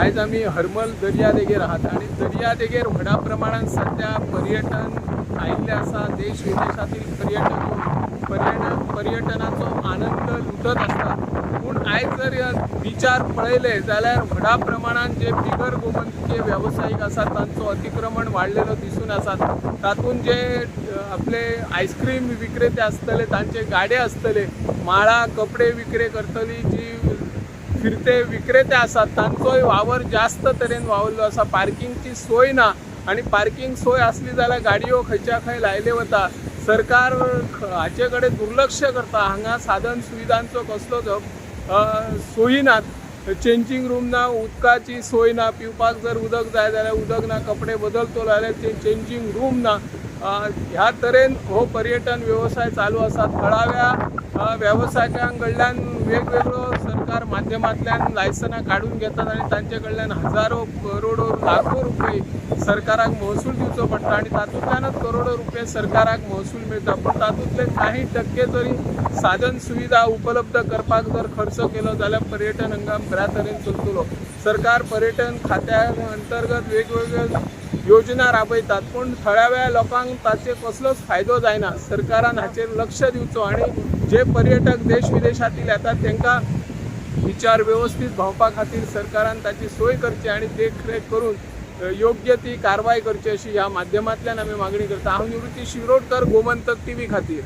आयज आमी हरमल दर्यादेगेर आहात आनी दर्यादेगेर व्हडा प्रमाणात सध्या पर्यटन आयिल्ले आसा. देश विदेशातील पर्यटक येवन पर्यटनाचो आनंद लुटत आसतात. पूण आयज जर विचार पळयले जाल्यार व्हडा प्रमाणात जे बिगर गोमंतकीय वेवसायीक आसात तांचो अतिक्रमण वाडलेलो दिसून आसात. तातूंत जे आपले आयस्क्रीम विक्रेते आसतले, तांचे गाडे आसतले, माळा कपडे विक्रे करतली जी फिरते विक्रेते आसात तांचोय वावर जास्त तरेन वावरलो आसा. पार्किंगची सोय ना आनी पार्किंग सोय आसली जाल्यार गाडयो खंयच्या खंय लायले वता. सरकार हाचे कडेन दुर्लक्ष करता. हांगा साधन सुविधांचो कसलोच सोयी नात. चेंजींग रूम ना, उदकाची सोय ना, पिवपाक जर उदक जाय जाल्यार उदक ना, कपडे बदलतलो जाल्यार चेंजींग रूम ना. ह्या तरेन हो पर्यटन वेवसाय चालू आसा. थळाव्या वेवसायिकां कडल्यान वेगवेगळो सरकार माध्यमांतल्यान लायसनां काडून घेतात आनी तांचे कडल्यान हजारो, करोडो, लाखो रुपये सरकाराक महसूल दिवचो पडटा आनी तातूंतल्यानच करोडो रुपये सरकाराक महसूल मेळटा. पूण तातूंतले काही टक्के जरी साधन सुविधा उपलब्ध करपाक जर खर्च केलो जाल्यार पर्यटन हंगाम बऱ्या तरेन चलतलो. सरकार पर्यटन खात्या अंतर्गत वेगवेगळ्यो योजना राबयतात, पूण थळाव्या लोकांक ताचे कसलोच फायदो जायना. सरकारान हाचेर लक्ष दिवचो आनी जे पर्यटक देश विदेशातील येतात तांकां विचार व्यवस्थित भोंवपा खातीर सरकारान ताची सोय करची आनी देखरेख करून योग्य ती कारवाय करची अशी ह्या माध्यमांतल्यान आमी मागणी करता. हांव निवृत्ती शिरोडकर, गोमंतक टीव्ही खातीर.